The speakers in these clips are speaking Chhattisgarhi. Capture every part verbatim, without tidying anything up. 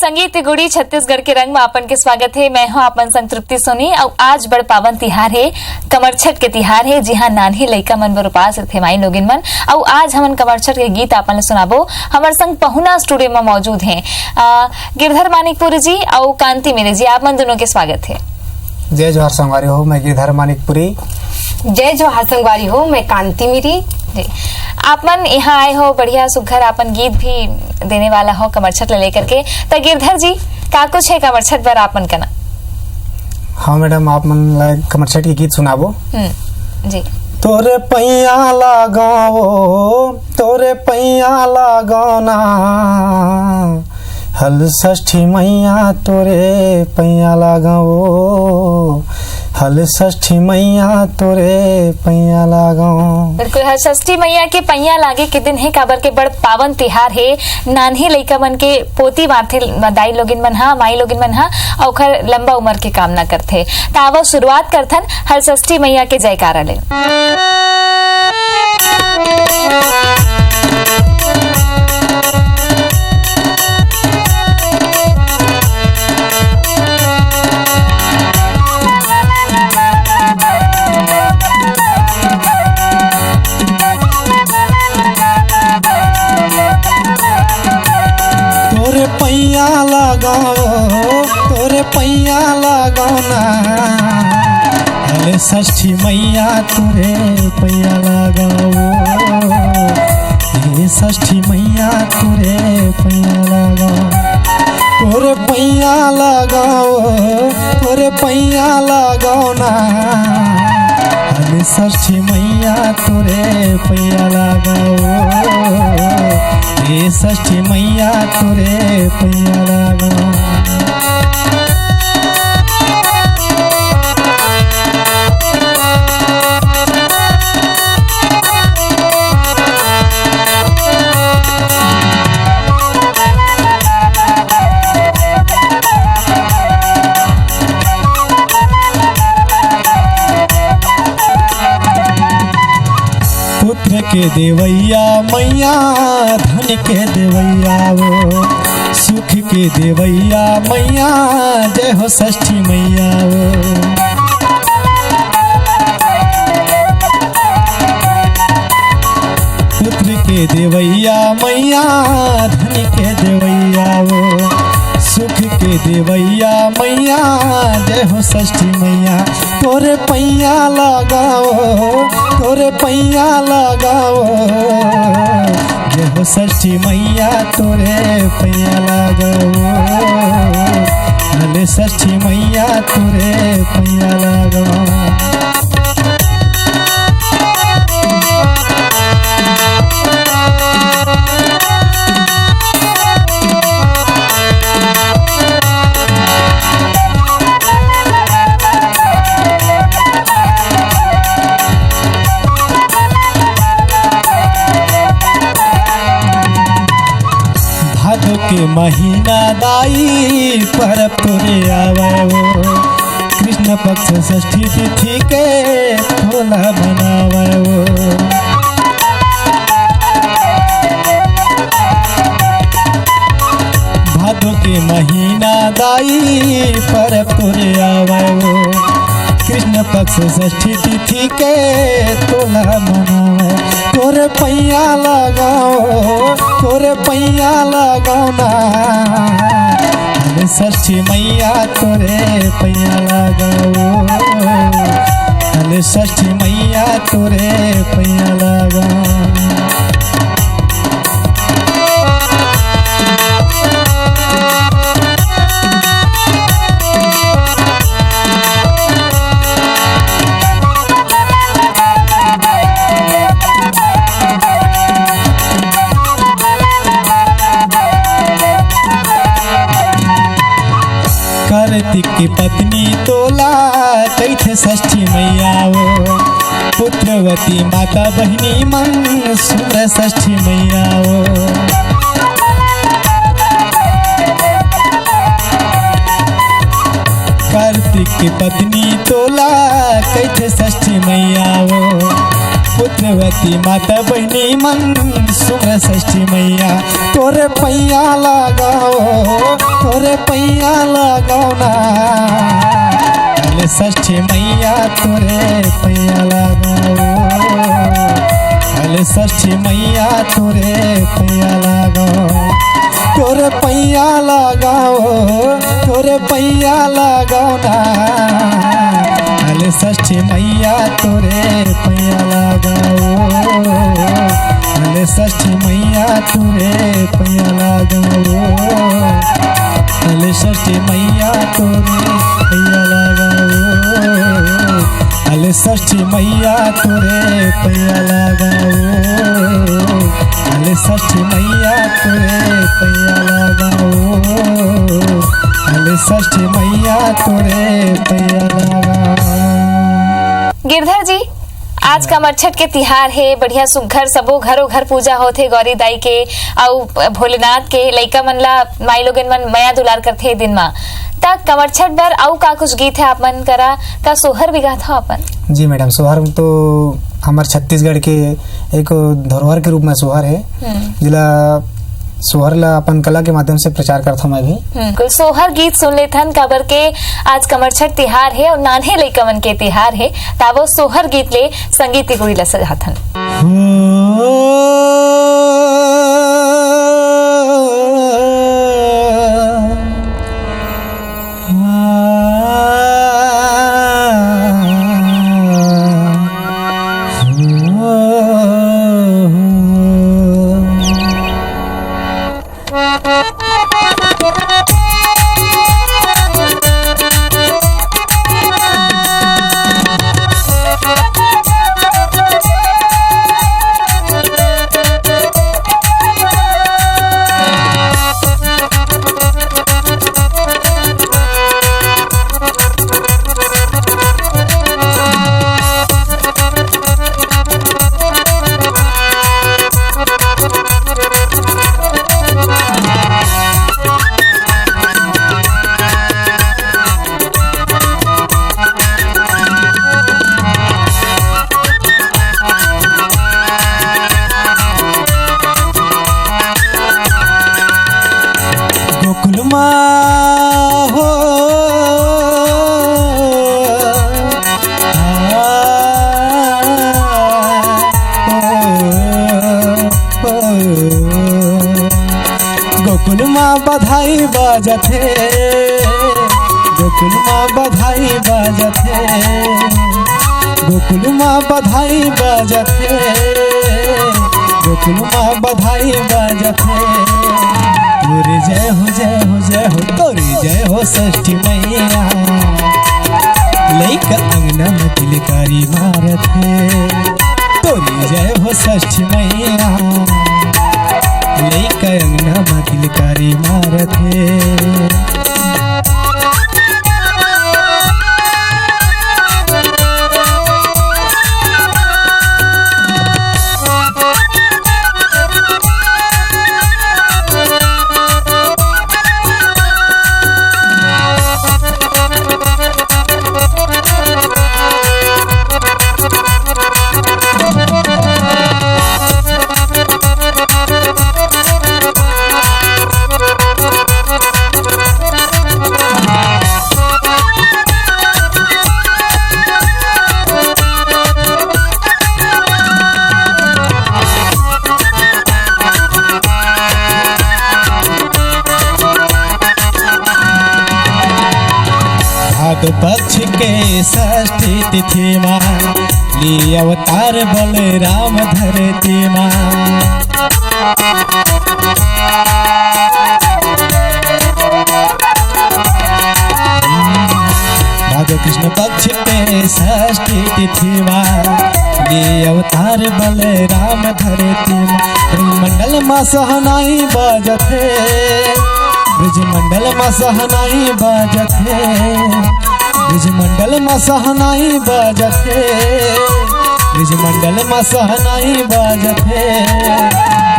संगीत गुड़ी छत्तीसगढ़ के रंग म आपन के स्वागत हे। मैं हूं आपन संतृप्ति सोनी। अउ आज बड़ पावन तिहार हे, कमरछठ के तिहार हे, जिहां नान्ही लइका मन बर उपास रथे माई लोगिन मन। अउ आज हमन कमरछठ के गीत आपन ल सुनाबो। हमर संग पहुना स्टूडियो म मौजूद हे, अ, गिरधर मानिकपुरी जी अउ कांति मिरी जी, आप मन दोनों के स्वागत हे। जय जोहार संगवारी हो, मैं गिरधर मानिकपुरी। जय जोहार संगवारी हो, मैं कांति मिरी। जी, आप मन यहाँ आए हो, बढ़िया सुघर आपन गीत भी देने वाला हो कमरछठ ले लेकर के। त गिरधर जी, का कुछ है कमरछठ बर आप मन कना? हाँ मैडम, आप मन ला कमरछठ के गीत सुनाबो। हम्म, जी। तोरे पैया लगाओ, तोरे पैया लगाओ ना, हल षष्ठी मैया तोरे पैया लगाओ, हल षष्ठी मैया तोरे पैया लगाओ। बिल्कुल, हल षष्ठी मैया के पैया लागे के दिन हे, काबर के बड़ पावन तिहार हे। नान्ही लइका मन के पोती मारथे दाई लोगिन मन हा, माई लोगिन मन हा, अउ ओखर लंबा उमर के कामना करथे। त आवो शुरुआत करथन हल षष्ठी मैया के जयकारा ले। तोरे पैया लगाओ, तोरे पैया लगाओ ना, अरे षष्ठी मैया तोरे पैया लगाओ, हे षष्ठी मैया तोरे पैया लगाओ, तोरे पैया लगाओ, तोरे पैया लगाओ ना, अरे षष्ठी मैया तोरे पैया लगाओ, हे षष्ठी मैया तोरे पैया लगाओ। पुत्र के देवैया मैया, धन के देवैया वो, सुख के देवैया मैया, जय हो षष्ठी मैया वो। पुत्र के देवैया मैया, धन के देवैया वो, सुख के देवैया मैया, जय हो षष्ठी मैया। तोरे पैया लगाओ, तोरे पैया लगाओ, जय हो षष्ठी मैया, तोरे पैया लगाओ, अरे षष्ठी मैया, तोरे पैया लगाओ। भादो के महीना दाई परब तोरे आवे वो, कृष्ण पक्ष षष्ठी तिथि के तोला मनावे वो। भादो के महीना दाई परब तोरे आवे वो, कृष्ण पक्ष षष्ठी तिथि के तोला मनावे। तोरे पैया लगाओ, तोरे पैया लगाओ ना, अरे षष्ठी मैया तोरे पैया लगाओ, अरे षष्ठी मैया तोरे पैया लगाओ। कार्तिक की पत्नी तोला कहिथे षष्ठी मैया वो, पुत्रवती माता बहिनी मन सुन षष्ठी मैया वो। कार्तिक की पत्नी तोला कहिथे षष्ठी मैया वो, रेवती माता बहिनी मन, सुन षष्ठी मैया तोरे पैया लगाओ, तोरे पैया लगाओ ना। अले षष्ठी मैया तोरे पैया लगाओ, अले षष्ठी मैया तोरे पैया लगाओ, तोरे पैया लगाओ, तोरे पैया लगाओ ना। अले षष्ठी मैया तोरे पैया लगाओ, अले षष्ठी मैया तोरे पैया लगाओ, अले षष्ठी मैया तोरे पैया लगाओ, अले षष्ठी मैया तोरे पैया लगाओ, अले षष्ठी मैया तोरे पैया लगाओ, अले षष्ठी मैया तोरे पैया लगाओ। गिरधर जी, आज कमरछठ के तिहार हे, बढ़िया सुग्घर सबो घरो घर पूजा होथे गौरी दाई के, अउ भोलेनाथ के। लइका मन ला माई लोगन मन मया दुलार करथे ए दिन मा। त कमरछठ बर अउ का कुछ गीत हे आप मन करा? का सोहर भी गाथव आप मन? जी मैडम, सोहर तो हमर छत्तीसगढ़ के एक धरोहर के रूप में सोहर हे, हम्म। जिला सोहर ला अपन कला के माध्यम से प्रचार करथों मैं भी। हम्म, कुल सोहर गीत सुन लेथन, काबर के आज कमरछठ तिहार हे अउ नान्हे लइका मन के तिहार हे, त वो सोहर गीत ले संगीत के गुड़ी ला सजाथन। हो। गोकुल मा हो। गोकुल मा बधाई बाजत हे, गोकुल मा बधाई बाजत हे, गोकुल मा बधाई बाजत हे, गोकुल मा बधाई बाजत हे। तोरे जय हो, जय हो, जय हो, तोरे जय हो षष्ठी मैया। लइका अंगना में किलकारी मारत हे। तोरे जय हो षष्ठी मैया। लइका अंगना में किलकारी मारत हे। भादो पक्ष के षष्ठी तिथि मा, ली अवतार बलराम धरती मा। भादो कृष्ण पक्ष के षष्ठी तिथि मा, ली अवतार बलराम धरती मा। मंडल मा सहनाई बाजत हे, ब्रजमंडल मा सहनाई बाजत हे, ब्रजमंडल मा सहनाई बाजत हे, ब्रजमंडल मा सहनाई बाजत हे।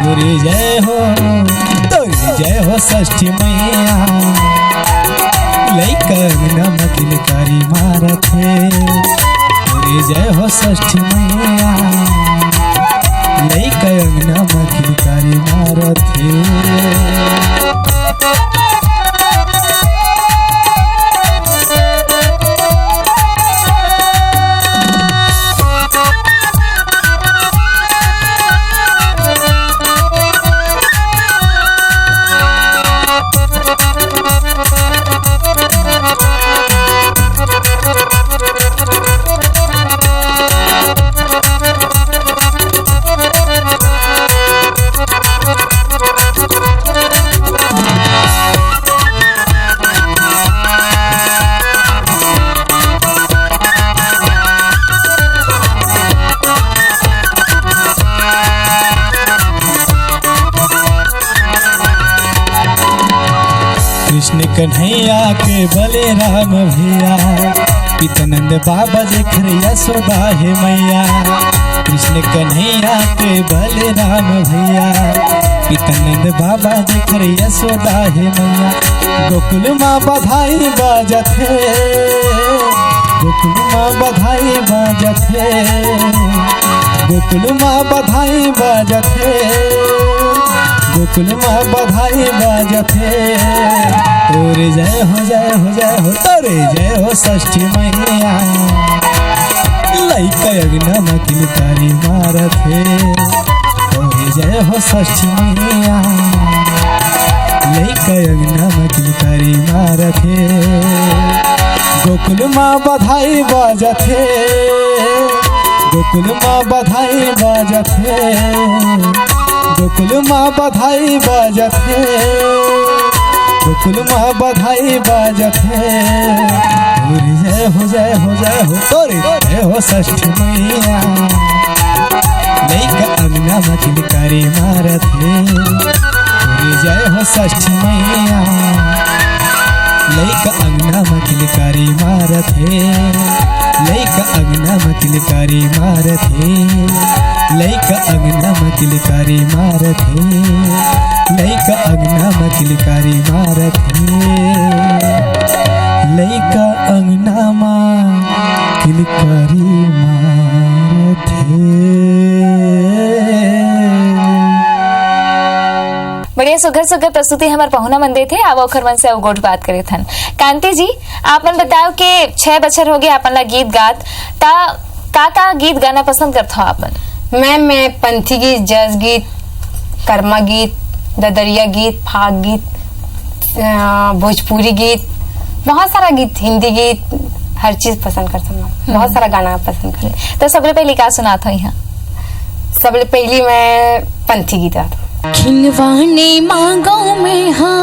तोरे जय हो, तोरे जय हो षष्ठी मैया, लइका अंगना मा किलकारी मारत हे। तोरे जय हो षष्ठी मैया, नमक कारी मारत हे। कृष्ण कन्हैया के बलराम भैया, पितनंद बाबा जेकर यशोदा हे मैया। कृष्ण कन्हैया के बलराम भैया, पितनंद बाबा जेकर यशोदा हे मैया। गोकुल माँ बधाई बाजत हे, गोकुल माँ बधाई बाजत हे, गोकुल माँ बधाई बाजत हे, गोकुल माँ बधाई बाजत हे। तोरे जय हो, जय हो, जय हो, तोरे जय हो षष्ठी मैया। लइका अंगना म किलकारी मारत हे। तोरे जय हो षष्ठी मैया। लइका अंगना म किलकारी मारत हे। गोकुल माँ बधाई बाजत हे। गोकुल माँ बधाई बाजत हे। गोकुल माँ बधाई बाजत हे। गोकुल माँ बधाई बाजत हे। तोरे जय हो, जय हो, जय हो, तोरे जय हो षष्ठी मैया। लइका अंगना म किलकारी मारत हे। तोरे जय हो षष्ठी मैया। लइका अंगना म किलकारी मारत हे। लइका अंगना म किलकारी मारत हे। लइका अंगना म किलकारी मारत हे। लइका अंगना म किलकारी मारत हे। लइका अंगना म किलकारी मारत हे। बढ़िया सुघर सुघर प्रस्तुति हमर पहुना मन देथे। आवा ओखर मन से अउ गोठ बात करे थन। कांति जी, आप मन बताओ के छह बछर हो गए आपन ला गीत गात, ता का का गीत गाना पसंद करथो आप मन? मैम, मैं पंथी गीत, जस गीत, कर्मा गीत, ददरिया गीत, फाग गीत, अ, भोजपुरी गीत, बहुत सारा गीत, हिंदी गीत, हर चीज पसंद करथो मैम। बहुत सारा गाना पसंद करथो। तो सबले पहले का सुनात हो यहाँ? सबले पहली मैं पंथी गीत गात हूँ। खिनवा नइ मांगों मैं हा,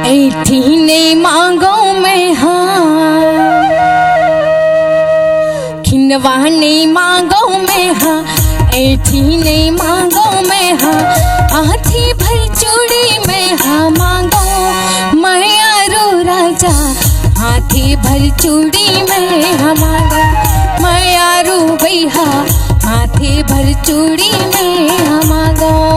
ऐठी नइ मांगों मैं हा, खिनवा नइ मांगों मैं हा, ऐठी नइ मांगों मैं हा, आंठी भर चूड़ी मैं हा मांगों, मैं यारो राजा, आंठी भर चूड़ी मैं हा मांगों, मैं यारो बइहा, आंठी भर चूड़ी मैं हा मांगों।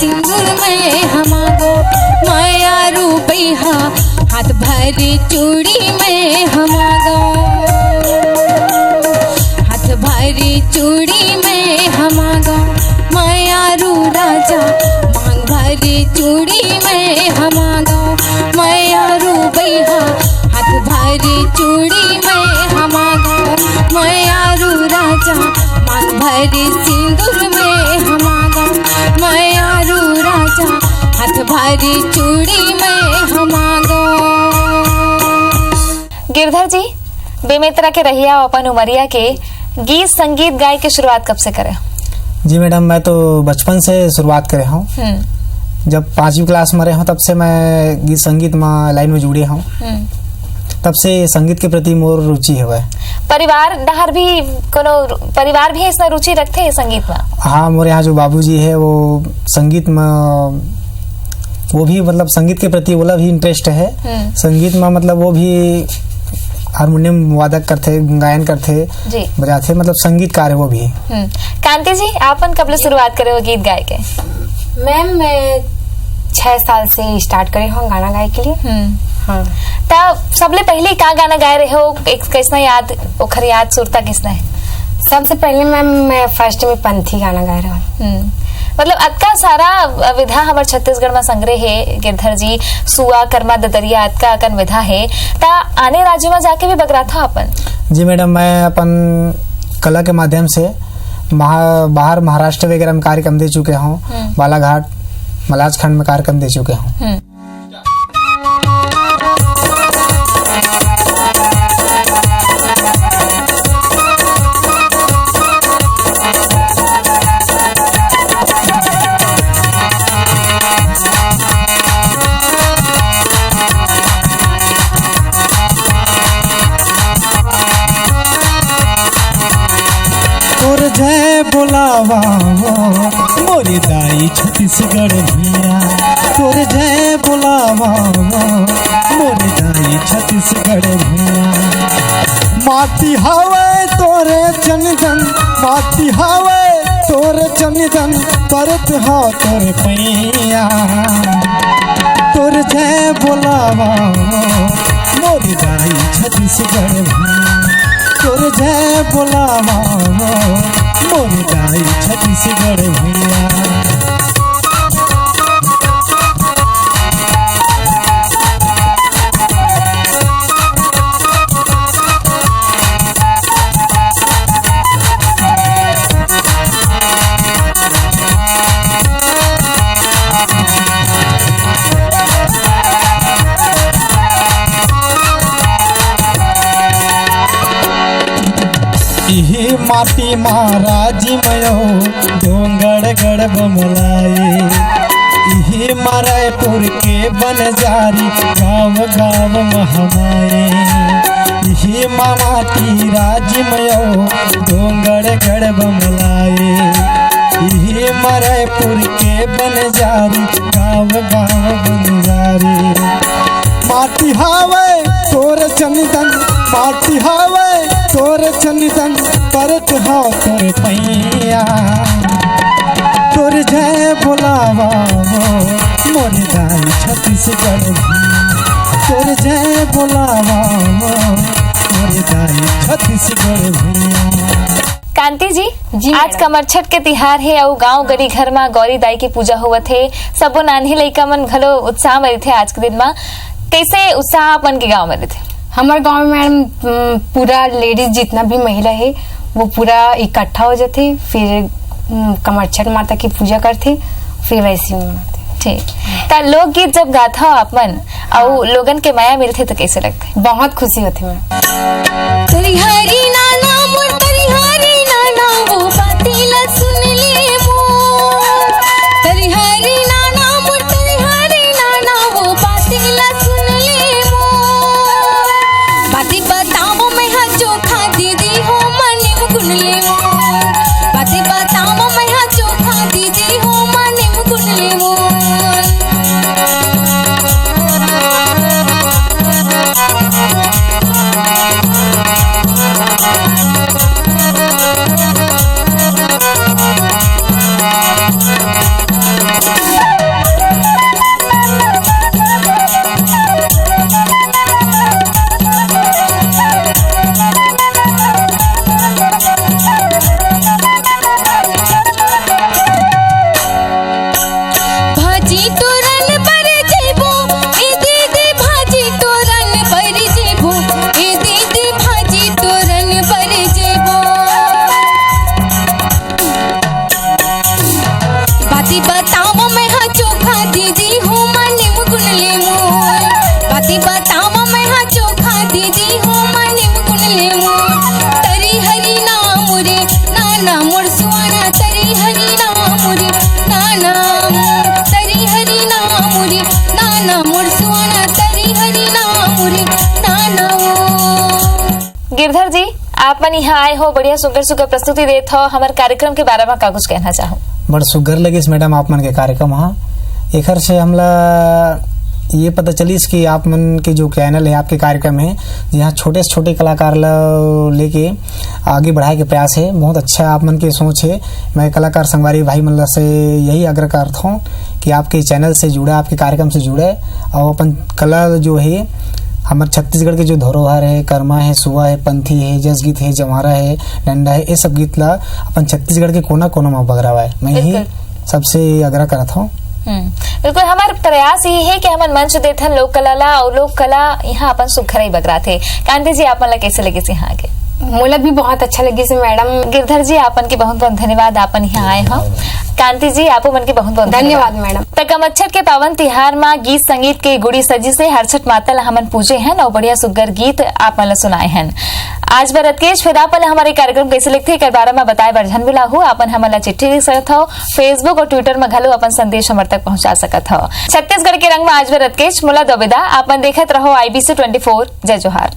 सिंदूर में हमागो, मयारू बइहा, हाथ भरी चूड़ी में हमागो। हाथ भरी चूड़ी में हमागो, मयारू राजा, मांग भरी चूड़ी में हमागो। मयारू बइहा, हाथ भरी चूड़ी में हमागो। मयारू राजा, मांग भरी सिंदूर में हमागो। मयारू राजा, हाथ भरी चूड़ी में हमागो। गिरधर जी, बेमेतरा के रहिया, अपन उमरिया के, गीत संगीत गाए के शुरुआत कब से करे? जी मैडम, मैं तो बचपन से शुरुआत करे हूँ। हम्म। जब पाँचवीं क्लास में रहे हूँ, तब से मैं गीत संगीत में लाइन में जुड़े हूँ। हम्म। तब से संगीत के प्रति मोर रुचि हवय। परिवार डहर भी कोनो रु-, परिवार भी ऐसा रुचि रखते हैं संगीत में? हाँ, मोर यहाँ जो बाबूजी है, वो संगीत में, वो भी मतलब संगीत के प्रति ओला भी इंटरेस्ट है। हम्म। संगीत में मतलब वो भी हारमोनियम वादक करथे, गायन करथे, जी। बजाथे, मतलब संगीतकार है वो भी। हम्म। कांति जी, आपन कब ले शुरुआत करे हो गीत गाए के? मैम, मैं छह साल से स्टार्ट करे हूँ गाना गाए के लिए। हम्म। हाँ। तब सबले पहले का गाना गाए रहे हो? एक कैसना याद, ओखर याद सुरता कैसना है? सबसे पहले मैम, मैं फर्स्ट में पंथी गाना गाए रहे हूँ। हम्म। मतलब अतका सारा विधा हमर छत्तीसगढ़ में संग्रह है गिरधर जी, सुआ, कर्मा, ददरिया, अतका अकन विधा है। ता आने राज्य में जाके भी बगराथा अपन? जी मैडम, मैं अपन कला के माध्यम से महा-, बाहर महाराष्ट्र वगैरह में कार्यक्रम दे चुके हूँ। हम्म। बालाघाट, मलाजखंड में कार्यक्रम दे चुके हूँ। हम्म। तोर जय बोलावा वो मोरे दाई छत्तीसगढ़ भुइया, तोर जय बोलावा वो मोरे दाई छत्तीसगढ़ भुइया। माटी हावे तोरे चंदन, माटी हावे तोरे चंदन, परत हा तोरे पैया। तोर जय बोलावा मोर दाई छत्तीसगढ़ भुइया, तोर जय बोलावा मोर दाई छत्तीसगढ़ भुइया। इही माटी मा राजी मयो डोंगरगढ़ बमलाई, इही मा रायपुर के बनजारी गाँव गाँव महमाई। इही मा माटी राजी मयो डोंगरगढ़ बमलाई, इही मा रायपुर के बनजारी गाँव गाँव बनजारी। माटी हावे तोर चंदन, माटी हावे तोर चंदन, परत हा तोर पैया। तोर जय बोलावा वो मोर दाई छत्तीसगढ़ भुइया, तोर जय बोलावा वो मोर दाई छत्तीसगढ़ भुइया। कांति जी, जी आज मैडम। कमरछठ के तिहार हे अउ गांव गली घर मा गौरी दाई के पूजा होवत हे। सबो नान्ही लइका मन घलो उत्साह में रहिथे आज के दिन मा। कैसे उत्साह आप मन के गांव में रहिथे? हमर गांव में मैडम, उम, पूरा लेडीज जितना भी महिला हे, वो पूरा इकट्ठा हो जाथे, फिर, उम, कमरछठ माता की पूजा करथे, फिर वैसे ही मनाथे। ठीक। त लोकगीत जब गाथव आप मन, अउ हाँ। लोगन के मया मिलथे त कैसे लगथे? बहुत खुशी होथे मैम। तोरी हरी नाना मोर, तोरी हरी नाना वो बाती ला सुन ले मोर। तोरी हरी नाना मोर, तोरी हरी नाना वो बाती ला सुन ले मोर। बाती बताओ मैं हा चोखा दीदी हो मने गुन ले मोर। बाती बताओ मैं हा चोखा दीदी हो मने गुन ले मोर। आप मन यहाँ आए हो, बढ़िया सुग्घर सुग्घर प्रस्तुति देत हो, हमर कार्यक्रम के बारे में का कुछ कहना चाहो? बड़ सुग्घर लगिस मैडम आप मन के कार्यक्रम हा। एखर से हमला ये पता चलिस कि आप मन के जो चैनल है, आपके कार्यक्रम है, यहाँ छोटे से छोटे कलाकार ल लेके आगे बढ़ाए के प्रयास है। बहुत अच्छा आप मन के सोच है। मैं कलाकार संगवारी भाई मन से यही आग्रह करता हूँ कि आपके चैनल से जुड़ा, आपके कार्यक्रम से जुड़े और अपन कला जो है, हमर छत्तीसगढ़ के जो धरोहर है, कर्मा है, सुआ है, पंथी है, जसगीत है, जवारा है, डंडा है, ये सब गीत ला अपन छत्तीसगढ़ के कोना कोना में बगरावा है। मैं यही बिल्कुल। सबसे आग्रह करत हूँ। हम्म, बिल्कुल, हमार प्रयास ये है कि हमन मंच देथन लोक कला ला, और लोक कला यहाँ अपन सुघरई बगराथे। कांति जी, आप मन ला कैसे लगिस यहाँ आके? मोला भी बहुत अच्छा लगिस मैडम। गिरधर जी, आपन के बहुत बहुत धन्यवाद, आपन यहाँ आए हो। कांति जी, आपो मन के बहुत बहुत धन्यवाद मैडम। त कमच्छठ के पावन तिहार मा गीत संगीत के गुड़ी सजिस हे, हर छठ माता ला हमन पूजे हन और बढ़िया सुग्घर गीत आप मन ला सुनाए हन। आज बर अतकेच। फिर आप मन ला हमर कार्यक्रम कैसे लगथे, एकर बारे में बताए बर झन भुलाहू। आप मन हमन ला चिट्ठी लिख सकत हो, Facebook और Twitter में घलो अपन संदेश हमर तक पहुंचा सकत हो। छत्तीसगढ़ के रंग में आज बर अतकेच। मोला दो विदा, आप मन देखत रहो IBC twenty four। जय जोहार।